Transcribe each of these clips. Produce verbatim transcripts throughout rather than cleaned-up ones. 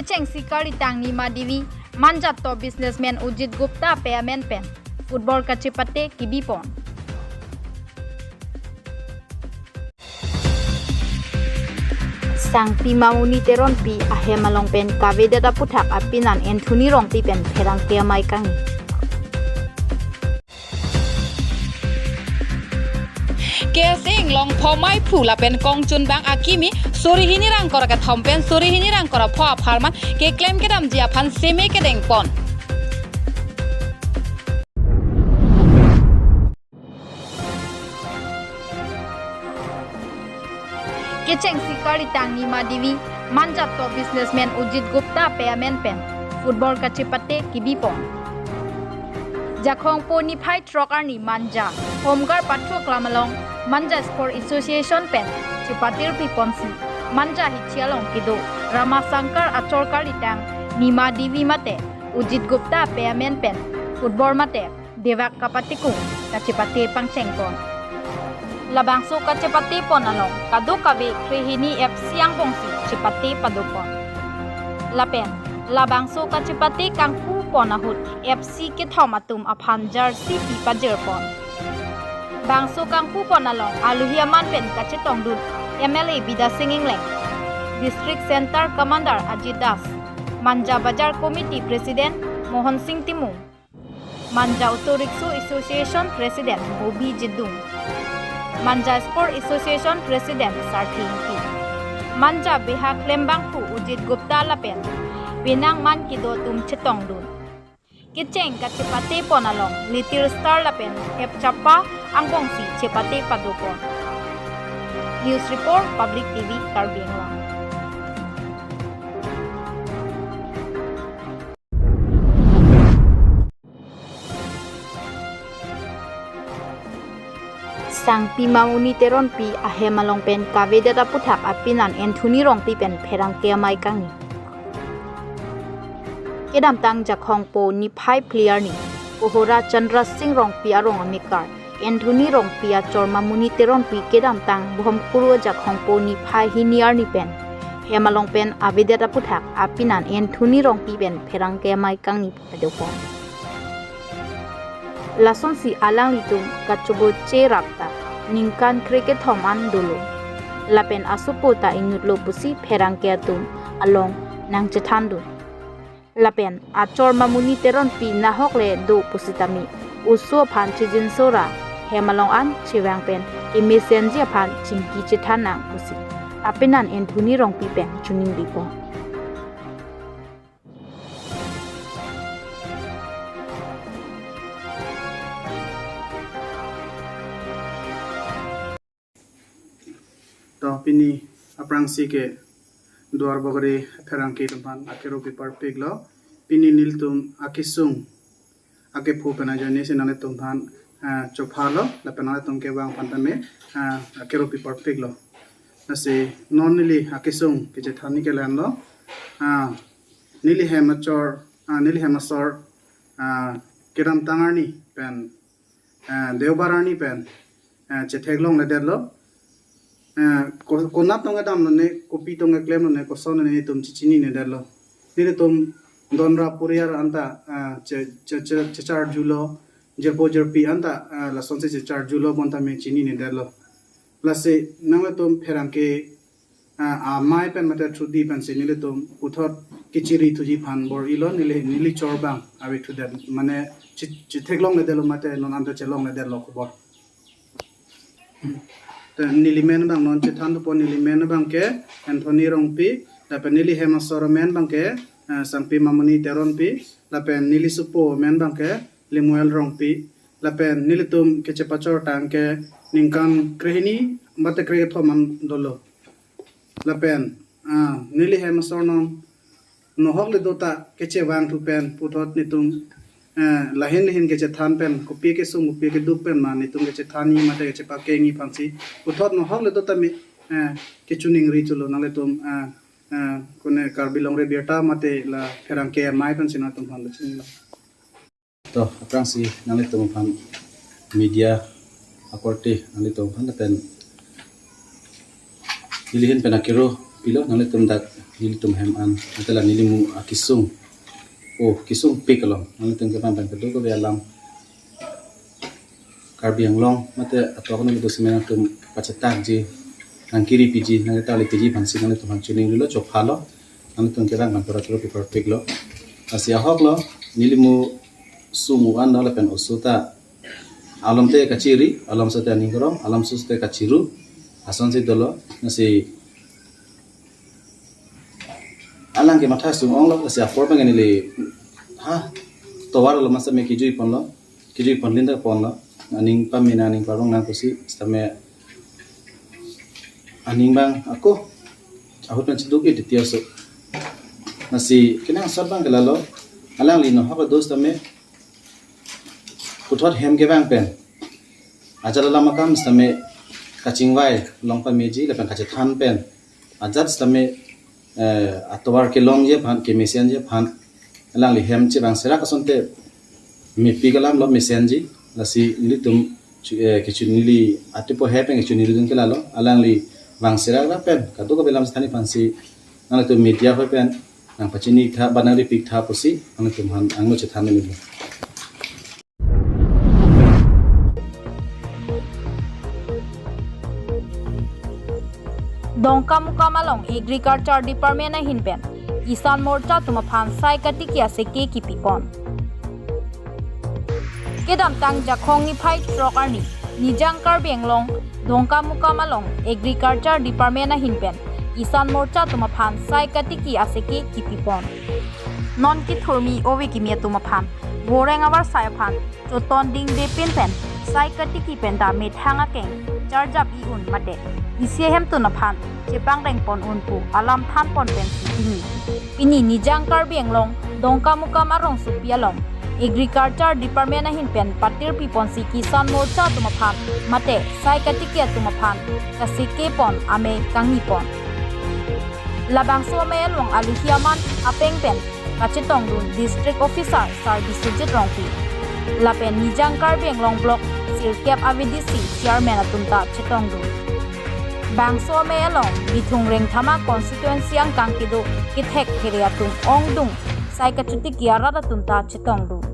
Chengsi karlitang Nima Devi, Manja top businessman Ujit Gupta ape amen pen football kachepate kebipon. Sangpi Mamuni Teronpi ahem along pen kavedet aphuthak apinan Anthony Rongpi pen pherangke amei kangni. K S A Inglong pho meiphu lapen kongchunbang akimi suri hini ra ingkoi ra kethom pen suri hini ra ingkoi ra pho apharman keklem kedamji aphan seme kedengpon. Kechengsi karlitang Nima Devi, Manja top businessman Ujit Gupta ape amen pen football kachepate kebipon. Jakhong po niphai throk arni Manja Home Guard pathoklam along Manja Sport Association pen chepatirpiponsi Manja hichi along kedo Ramashankar achor karlitang Nima Devi mate Ujit Gupta ape amen pen football mate devak kapatikung kachepate pangchengpon. Labangso kachepatepon along kadokave krehini F C angbongsi chepate padopon. Lapen labangso kachepate kangpupon ahut F C kethom atum aphan jersey pi pajirpon. Bangso kangpupon along alohi aman pen kachetongdun M L A Bidya Sing Engleng, District Center Commander Ajit Das, Manja Bazar Committee President Mohon Sing Timung, Manja Auto Rickshaw Association President Bobby Jidung, Manja Sport Association President Sarthi Ingti, Manja beha klembangphu Ujit Gupta lapen penang man kedo atum chetongdun. Kecheng kachepatepon along Little Star lapen F Chapa angbongsi chepate padopon. News Report, Public T V, Karbi Anglong. Sangpi Mamuni Teronpi ahem along pen kavedet aphuthak apinan Anthony Rongpi pen pherangke amei kangni. Kedamtang Jakhong po niphai phli arni Kohora Chandra Sing Rongpi arong amekar Anthony Rongpi achor Mamuni Teronpi kedamtang Bhomkuru Jakhong po niphai hini arni pen hem along pen avedet aphuthak apinan Anthony Rongpi pen pherangke amei kangni padopon. Lasonsi alanglitum kachoboche rap ta ningkan krekethom an dolo. Lapen asopo ta inutlo pusi pherangke atum along nangchethandun. Lapen achor Mamuni Teronpi nahok le do pusitame oso aphan chejinso ra hem along an chevang pen kemesenji aphan chingki chethan nang pusi apinan Anthony Rongpi pen choningripo. To pini aphrangsi ke Duarbagori pherangke atum aphan akero piparpiklo. Pini nelitum akesung akepho pen ajoine si nanglitum aphan, ah, chophalo lapen nanglitum kevang aphan tame, ah, akero piparpiklo. Lasi non neli akesung kechethan ni ke la-anlo. Ah, neli hem achor, ah, neli hem asor, ah, kedamtang arni pen, ah, Deobar arni pen, ah, chetheklongledetlo. Ah, ko-, konat tong kedamlone, kopi tong keklemlone, koson lone netum chichininedetlo. Nelitum donra poriyar anta, ah, che-, che-, che-, checharjulo, jirpo jirpi anta, ah, lasonsi checharjulo bonta me chininedetlo. Lasi nanglitum pherangke, ah, amei pen mate thudi pensi nelitum puthot kechiri thuji aphan bor-ilo. Neli, neli chor abang ave thudet mane che-, chetheklongledetlo mate non anta chelongledetlo khobor. Te neli men abang non chethan thupo, neli men abang ke Anthony Rongpi, lapen neli hem asor amen abang ke, eh, Sangpi Mamuni Teronpi, lapen neli sopo amen abang ke Lemuel Rongpi, lapen nelitum kechepachor tang ke ningkan krehini mate krekethom an dolo. Lapen, ah, neli hem asor non nohok le do ta kechevang thu pen puthot netum, eh, lahin lahin kechethan pen, kopi kesung kopi keduk pen ma netum kechethan ni mate kechepakeng ni aphansi puthot nohok le do ta me, eh, kechoningri thulo nanglitum, eh, eh, kone Karbi Longri Abirta mate la pherangke amei pensi nangtum aphan lo chinilo. To, aphrangsi nanglitum aphan media akorte nanglitum aphan lapen nelihin pen akero pilo, nanglitum dak nelitum hem an, atala nelimu akesung, o kesung pik along nanglitum kevang pen kedo kave alam Karbi Anglong mate atok nelitum semen atum kachetakji, nangkiri piji, nangketali piji aphansi nanglitum aphan chuning rilo, chophalo, nanglitum kevang pen pura turu pipar piklo. Lasi ahoklo, nelimu sumu an lapen oso ta alom te kachiri, alom so te aning kerong, alom so te kachiru, asonsi dolo. Lasi alang ke matha sung-onglo, lasi apor pen neli ha tovar lo masa me kijui ponlo, kijui pon linda ponlo, aning pamena aning parong nang pusi, sitame aning bang ako ahut nang cheduk-i titi aso. Lasi kenangsot bang ke lalo, alangli nohok dos tame puthot hem kevang pen ajat alam akam sitame kachingvai long pameji lapen kachethan pen ajat sitame, eh, atovar kelongji aphan, kemesenji aphan alangli hem chevang serak asonte mepik alamlo, mesenji. Lasi nelitum chu-, eh, kechun neli atipo he pen kechun neli dun ke lalo, alangli vang serak ra pen kadokave alam sithan aphansi nanglitum media hoi pen nangpachini tha ba nangripik tha pusi nanglitum aphan angno chethan neli. Dongkamukam along Agriculture Department ahin pen Kisan Morcha atum aphan sai katiki aseke kipipon. Kedamtang Jakhong niphai throk arni Nijang Karbi Anglong Dongkamukam along Agriculture Department ahin pen Kisan Morcha atum aphan sai katiki aseke kipipon. Non kethurmi ove kimi atum aphan voreng avarsai aphan choton dingde pin pen sai katiki pen ta methang akeng charjap i un mate isi ahemtun aphan chepangdeng pon un pu alam than pon pensi pini, pini Nijang Karbi Anglong Dongkamukam arongsopi along Agriculture Department ahin pen patir piponsi Kisan Morcha atum aphan mate sai katiki atum aphan kaseke pon amei kangni pon. Labangso amei along aluhi aman apeng pen kachetongdun District Officer Sar Biswajit Rongpi lapen Nijang Karbi Anglong Block sirkep A V D C Chairman atum ta chetongdun. Bangso amei along Bithung Rengthama constituency angkang kedo kethek kere atum ongdung sai kachotiki arat atum ta chetongdun.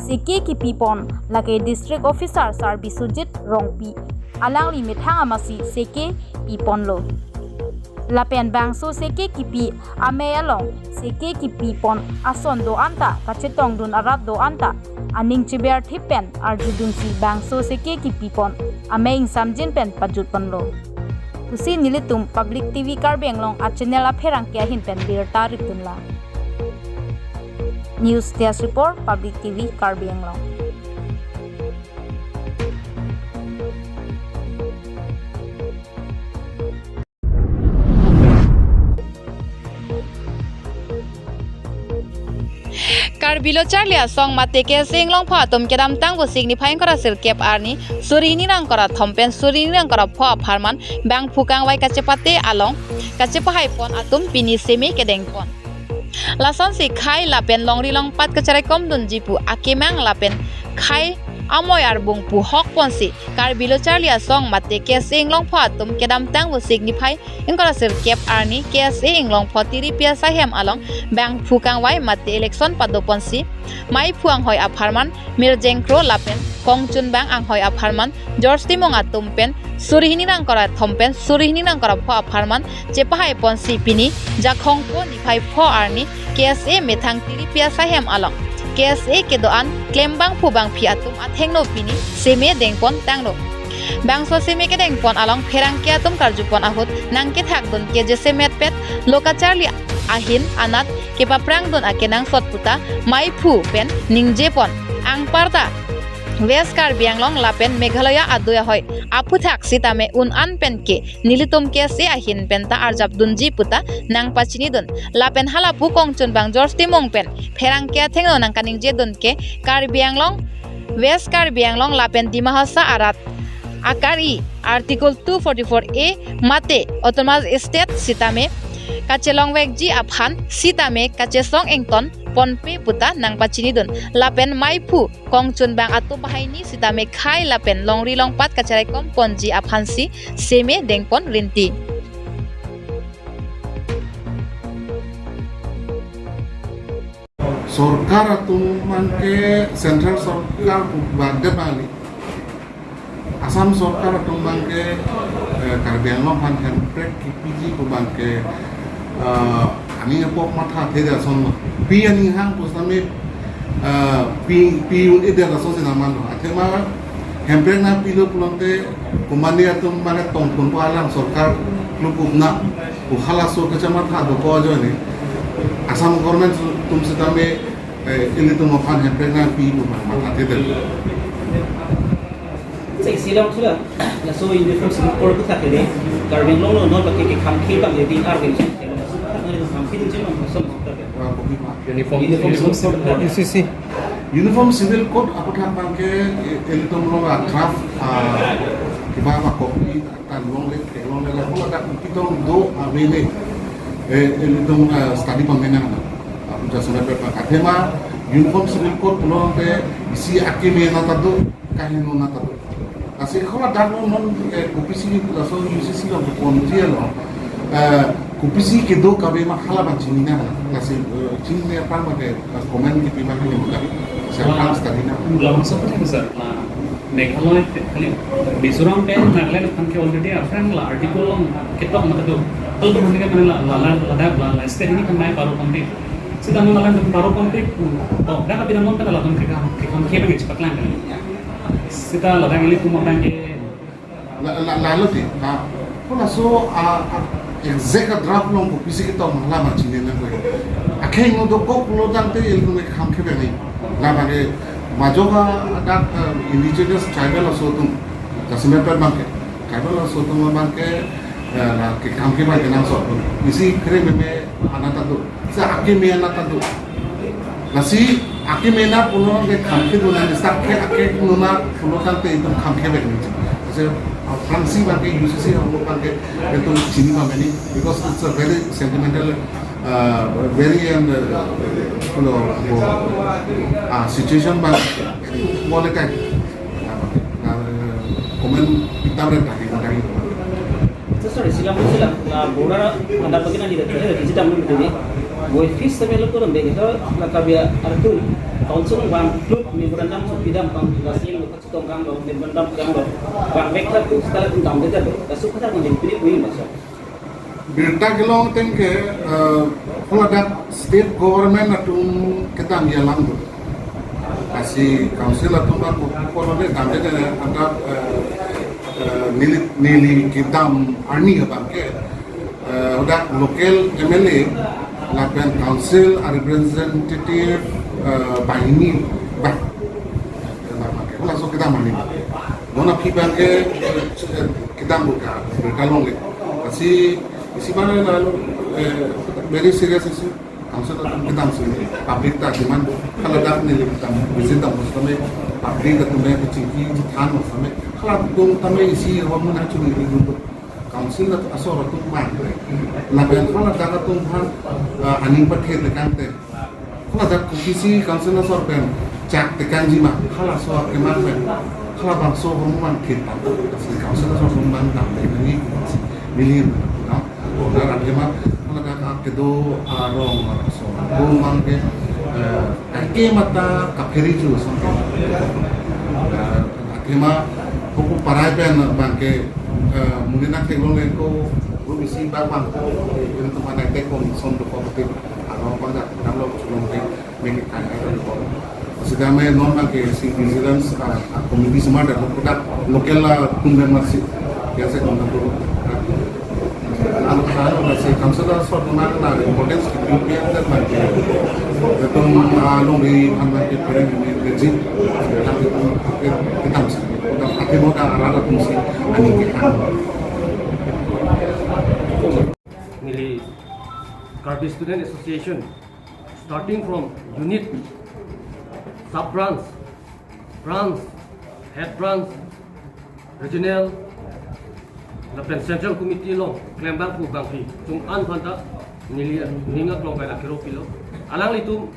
Seke kipipon lake District Officer Sar Biswajit Rongpi, alangli methang amatsi seke piponlo. Lapen bangso seke kipi amei along seke kipipon ason do-an ta kachetongdun arat do-an ta aning cheber thip pen arjudunsi bangso seke kipipon amei ingsamjin pen pajut ponlo pusi nelitum Public T V Karbi Anglong a channel apherangke ahin pen birta ripdunlang. News Desk Report, Public T V Karbi Anglong. Karbi Lo Charli Asong mate K S A Inglongpho atum kedamtang Vosik niphai ingkoi ra sirkep arni suri hini ra ingkoi ra thom pen suri hini ra ingkoi ra pho apharman bangphu kangvai kachepate along kachepahai pon atum pini seme kedeng pon. Lasonsi khei lapen longri longpat kacheraikom dunji pu akemang lapen khei amoi arbung pu hok ponsi Karbi Lo Charli Asong mate K S A Inglongpho atum kedamtang Vosik niphai ingkoi ra sirkep arni K S A Inglongpho tiripi asai hem along bangphu kangvai mate election pado ponsi maiphu anghoi apharman Mirjeng Kro lapen kongchunbang anghoi apharman George Timung atum pen suri hini ra ingkoi ra thom pen suri hini ra ingkoi ra pho apharman chepahai ponsi pini Jakhong po niphai pho arni K S A methang tiripi asai hem along K S A kedo-an klembangphu bangphi atum athengno pini seme dengpon tanglo. Bangso seme kedengpon along pherangke atum karjupon ahut nangkethakdun ke jasemet pet lo kacharli ahin anat kepaprangdun akenangsot puta maiphu pen ningjepon, anparta West Karbi Anglong lapen Meghalaya adui ahoi aphuthak sitame un-an pen ke nelitum K S A ahin penta arjapdunji puta nangpachinidun. Lapen halapu kongchunbang George Timung pen pherangke athengno nangkaningjedun ke Karbi Anglong, West Karbi Anglong lapen Dima Hasao arat akari Article two forty-four A mate Autonomous State sitame kachelongvekji aphan sitame kachesong ington ponpe puta nangpachinidun. Lapen maiphu kongchunbang atum bahaini sitame khei lapen longri longpat kacheraikom ponji aphansi seme dengpon rinti. Sorkar atum abangke, central sorkar pu badet abang kali, Assam sorkar atum abangke, eh, Karbi Anglong aphan hemprek kipiji pu abangke, eh, aning apok mathathedet asonlo. Pi aning hang pusitame, eh, pi, pi un-edet ason si nangmanlo. Athema hemprek nangpilo pulote komatne atum mane tongphunpo alang sorkar klukupna pu halaso kachematha dokok ajoine Assam government atum sitame, eh, ilitum aphan hemprek nangpi pu abang mathathedet. Sa isi alam sudah. Laso Uniform Civil Code aputhak ke dei, Karbi Anglong along non pakai ke kham khi abang dei, arve. Laso aputhak nangli kham khi dun chimang, laso aputhak ke. Ah, kopi ma? Uniform, Uniform Uniform Civil Code. Code. U C C. Uniform Civil Code aputhak abangke, eh, ilitum along a draft, ah, kiba ma kopi ta longle, longle la, hala dak kitong do avele. Eh, ilitum, ah, study pamenang na. Ah, jasemet abang. Athema Uniform Civil Code pulote isi akeme nat ta do, kaheno nat ta do. Lasi hala dak along non, eh, kopisi laso U C C along keponji along, eh, kopisi kedo kave ma hala abang chinine. Lasi, eh, chinine aphrang abangke, eh, comment kipi ma kali muda. Saya aphrang study na. Labangso aputhak ke sir, na Meghalaya ke kali, Mizoram pen Nagaland aphan ke already aphrang la article along ketok mata do. Kalau belum ni kan la, la, la, la, la, la, state ini kan mai paro konti. Sita non alam paro konti pu. Oh, dak api namun kan la don ke kam, ke kam ke bang cepat lang kan. Sita la dang ili kuma bang ke. La, la, lalo dei, ha. Halaso, ah, ah, exact a draft along kopisi ketok ma hala abang chinine nangkok. Akhei ngo dokok pulo tangte ilitum kham khebe nai. La abangke majok adak, ah, indigenous tribal aso atum. Jasemet abangke. Tribal aso atum abangke, eh, la kekham ke abangke nangso. Isi kre meme anat ta do. Sa akeme anat ta do. Lasi akeme anat pulo ke kham khedun nang, sa ke ake nuna pulo tangte itum kham khebe nai. Lasi, ah, aphrangsi abangke U C C along abangke itum chini pameni, because it's a very sentimental, uh, very and, uh, you know, uh, situation abang volatile. Nah, comment kita berarti lagi. So, sorry, silang, silang, na border ada bagi nanti dah, kita visit tamu itu ni. Boy, fish sampai lo kurang deh, kita nak kabia artu council abang club memorandum so pidam abang, lasi lo kat tonggang lo, memorandum tonggang lo. Abang back tu sekali pun tamu kita tu. Dah suka tak menjadi pilih pun masa. Birta kelong ateng ke, eh, hala dak state government atum kedam alam do. Lasi council atum abang ko, ko lo de dam de ada, eh, eh, neli, neli kedam arni abangke, eh, dak local M L A lapen council a representative, eh, banghini abang. Abangke, halaso kedam arni. Non aphi abangke, eh, kedam buka, birta longle. Lasi isi abang lalo, eh, very serious issue. Council atum kedam si, public ta demand do. Hala dak neli kedam, visit dam, sampai public atum ke chingki than, sampai hala atum tame isi awang mun achung iri do. Council atum asor atum abang. Lapen hala dak atum aphan, eh, aning pathe tekang te. Hala dak kopisi council asor pen chak tekangji ma, halaso akemang pen, halabangso roman kita, si council asor roman dam de ni, million, no? Hala dak akemang, hala dak kedo arong so, roman ke, eh, akemata kaperi ju sampai. Eh, akemang, hukum parai pen abangke, eh, munina kelong lengko, rumisi bang bang ko, ini teman naik tekong, son do ko betul. Aro pada dalam lo chulong ke meke kai kai lo. Sida me non abangke si vigilance, ah, ah, committee semar da lo kita local la tum dan masih biasa kita tu. Anu anu masih council asor mana na importance ke U P M dan abangke. Itu, ah, long di abangke parent ini rejim. Kita kita masih kita ate mo ta arah tum si ani ke kan. Neli Karbi Student Association, starting from unit, sub branch, branch, head branch, regional, lapen central committee along klembang pu abangpi, chung an aphan ta neli ning aklong pen akero pilo. Alanglitum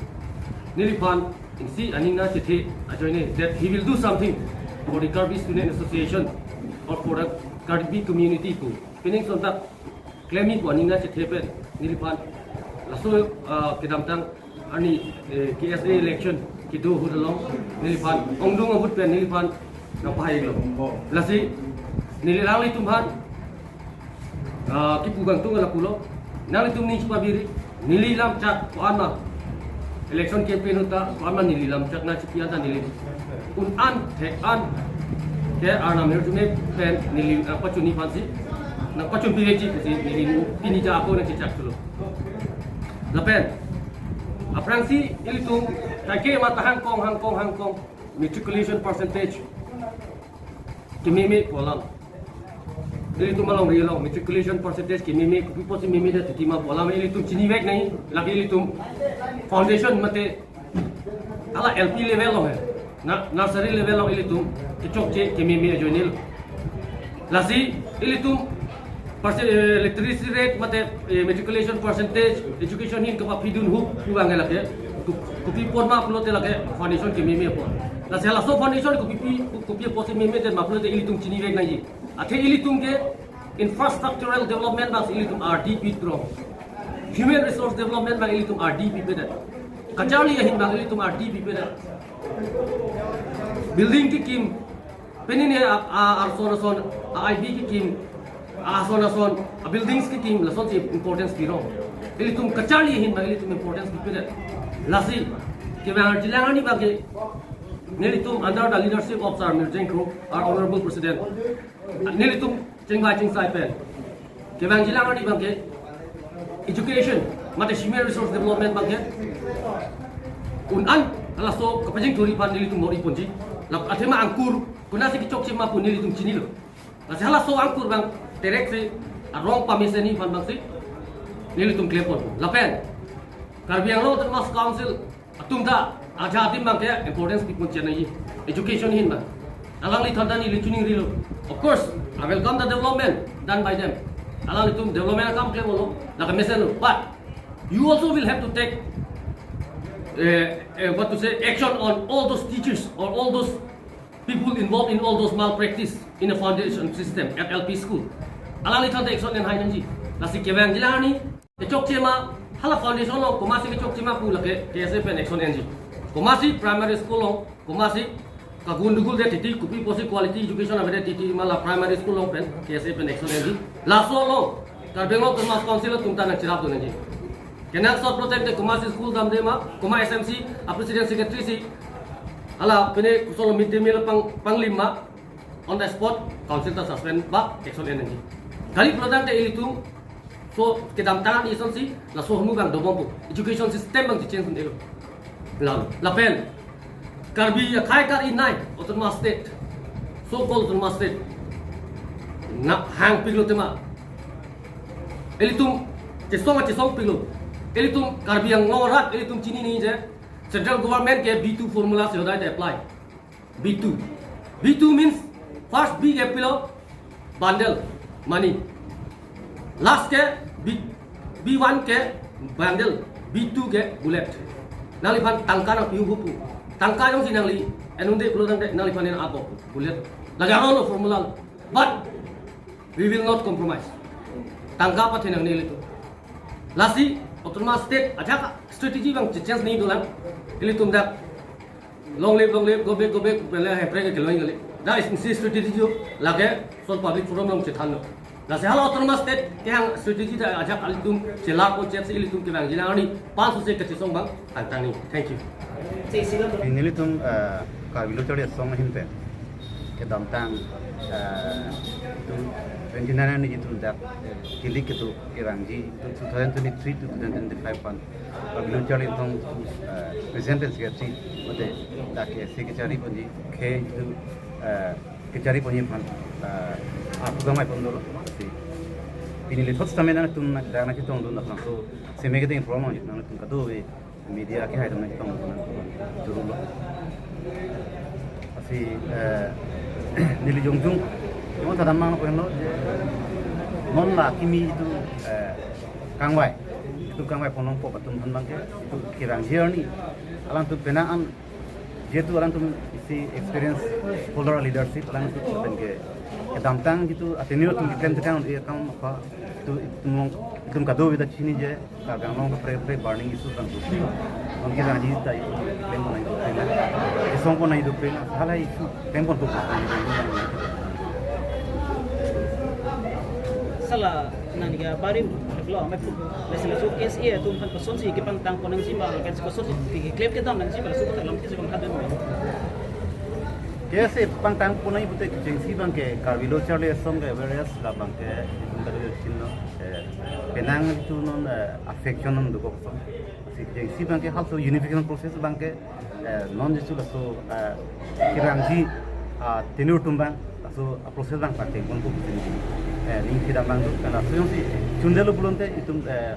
neliphan isi aning nangchethe ajoine that he will do something for the Karbi Student Association or for the Karbi community pu pining son ta klemji pu aning nangchethe pen neliphan laso, ah, kedamtang Arni, eh, K S A election kedo ahut along neliphan ongdung ahut pen neliphan nangpahailo. Lasi neli alanglitum aphan, ah, kipu kangtung lapulo. Nanglitum ning chipabiri, neli lamchak ko-an ma election campaign ahut ta ko-an ma neli lamchak nangchipi anta neli un-an thek-an ke Arnam ahirjume pen neli, ah, pachunji aphansi, nangpachunpivekji pusi neli pini ja ako nangchechaklo. Lapen aphrangsi ilitum kaike mata hangkong, hangkong, hangkong, matriculation percentage kememe pu alam. Ilitum alongri along matriculation percentage kememe, kopi apotsi memedet titi ma pu alam ilitum chinivek nangji. Lake ilitum foundation mate hala L P level along he, na, nursery level along ilitum kechokche kememe ajoinelo. Lasi ilitum perce-, eh, literacy rate mate, eh, matriculation percentage, education ahin kapapidun ahut pu abang lake, ko-, kopi apot ma pulote lake foundation kememe apot. Lasi halaso foundation kopi, kopi apotsi memedet ma pulote ilitum chinivek nangji. Athe ilitum ke infrastructural development abangsi ilitum ardi pidrong. Human resource development abang ilitum ardi pipedet. Kacharli ahin abang ilitum ardi pipedet. Building kekim, pini ne a, a, arson ason, a I B kekim, ason ason, a buildings kekim, lasonsi importance pirong. Ilitum kacharli ahin abang ilitum importance pipedet. Lasi kevang arjilang arni abangke nelitum under the leadership of Sir Mirjeng Kro, our honorable president, nelitum chingvai chingsai pen kevangjilang arni abangke education mate human resource development abangke un-an halaso kapajingthurji aphan nelitum mori ponji. La athema angkur konatsi kechokche ma pu nelitum chinilo. Lasi halaso angkur abang terekse arong pamesenji aphan abangsi nelitum klem pon. Lapen Karbi Anglong Autonomous Council atum ta ajat adim abangke importance pipon chenangji education ahin abang. Alangliphan ta neli chiningrilo. Of course, I welcome the development done by them. Alanglitum development akam klemlo, lake mesenlo. But you also will have to take, eh, eh, what to say, action on all those teachers or all those people involved in all those malpractice in a foundation system at L P school. Alangliphan ta action enhai nangji. Lasi kevangjilang arni kechokche ma, hala foundation along komatsi kechokche ma pu lake K S A pen action enji. Komatsi primary school along, komatsi kagunduguldet titi, kopi apotsi quality education avedet titi ma la primary school along pen K S A pen action enji. Laso along Karbi Anglong Autonomous Council atum ta nangcherapdun nangji. Kenangsot pulote komatsi school damde ma, komat S M C a president secretary si hala pine kosonlo mid day meal pang, panglim ma, on the spot council ta suspend ba action en nangji. Kali pulotangte ilitum so kedamtang arni asonsi laso ahormu abang dobompo. Education system abang chechange un-elo. Lam, lapen Karbi akhai kar-inai autonomous state, so called autonomous state, na hangpiklo tema, ilitum chesong chesongpiklo. Ilitum Karbi Anglong arat ilitum chinine je central government ke B two formula si hodai ta apply. B two. B two means first B ke pilo bundle, money. Last ke B, B one ke bundle, B two ke bullet. Nangliphan tangka nangpiu hupu. Tangka jongsi nangli en-unde pulotangte nangliphan en-ap pu bullet. Lake arolo formula lo. But we will not compromise. Tangka pathe nangne ilitum. Lasi autonomous state ajak strategy abang chechange nangji dolang. Ilitum dak long live, long live, go back, go back, pele hepre ke kelong kali. Dak isi strategy jo, lake lason public forum along chethanlo. Lasi hala autonomous state kehang strategy ta ajak ilitum chelak o chet si ilitum kevangjilang arni pansose kachesong abang tangtang nangji. Thank you. Nelitum, eh, Karbi Lo Charli Asong ahin pen kedamtang, eh, itum twenty-nine arni itum dak, eh, kilik kedo kevangji, itum two thousand twenty-three to two thousand twenty-five aphan Karbi Lo Charli Asong, eh, president pen secretary mate dak ke secretary ponji ke itum, eh, kacharli ponji aphan, eh, apu kangvai pon dolo. Pini lethot sitame nangtum dak nangchetongdun aphan so seme keding promo nangtum kadokave media kehai atum nangchetong turunlo. Lasi, eh, neli jongjung, jong tadam mang lo, je non la kimi itum, eh, kangvai, itum kangvai ponlongpo atum aphan abangke itum kevangji arni alangtum penang an, jehetu alangtum isi experience holder leadership, alangtum pen ke kedamtang itum ateneo atum keklem tekang e kam apa itum, itum, itum kadokave ta chini je Karbi Anglong kaprek kaprek burning issue abang tu. Kevangji ta itum klempon nangji dopik na. Kesongpon nangji dopik na. Hala itum klempon dopik. Sala nangji abarim lo, ame pu. Lasi laso K S A atum aphan kosonsi kepangtangpon nangji ma, lapen kosonsi keklem kedam nangji ma, laso alam kisi bang kadam. K S A pangtangpon nangji pute kechengsi abang ke Karbi Lo Charli Asong ke various labang ke itum tadi chinlo, eh, penang itum non, eh, affection non dokok ason. Si kechengsi abang ke halso unification process abang ke, eh, non jisu laso, eh, kevangji, ah, tenure atum abang, laso, ah, process abang pate kon ko kusin, eh, ning kidam abang do, laso jongsi chundelo pulote itum, eh,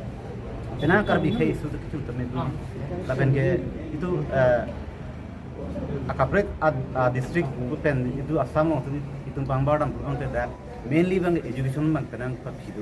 penang Karbi ke isu kechun tame do. Lapen ke itum, eh, akaprek ad, ah, district pen itum Assam along itum pangbar dam pulote dak mainly abang education abang penang papi do.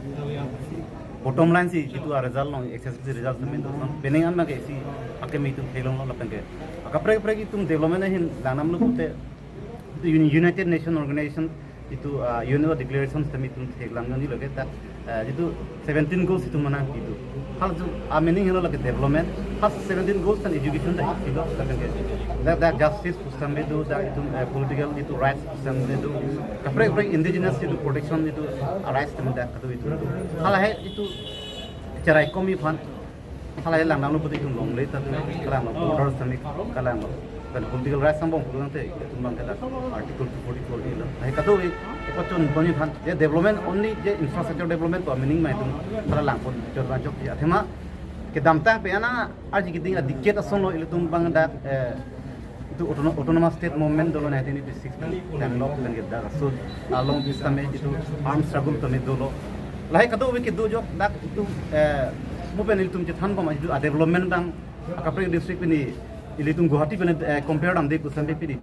Bottom line si itum a result along, H S S C result tame do. Penang an abang ke isi akeme itum theklonglo lapen ke akaprek prek itum development ahin langdamlo pute itum Uni-, United Nation Organization itum, ah, U N O declaration tame itum theklang nangji lake ta, ah, itum seventeen goals itum manang itum. Hal itum a meaning helo lake development. Hal seventeen goals than education ta itum lapen ke. Dak, dak justice pusitame do, dak itum, eh, political itum rights pusitame do. Kaprek kaprek indigenous itum protection itum, ah, rights tame dak kado itum do. Hala he itum cherai komi aphan. Hala he langdamlo pute itum longle ta do, kalanglo border tame kalanglo. Dan political rights angbong pulote itum abang ke dak Article two forty-four di lo. He kado e, epachun komi aphan. Je development only je infrastructure development pu a meaning ma itum hala langpon chot bang chok ya. Athema kedamtang pen ana arji keding a decade asonlo ilitum abang dak, eh, itum autono-, autonomous state movement dolo nineteen eighty-six pen tanglo pen ke dak aso along pusitame itum armed struggle tame dolo. Lahai kado we kedo jok dak itum, eh, mo pen ilitum chethan pama itum a development abang akaprek district pini ilitum Guwahati pen, eh, compare damde pusitame pini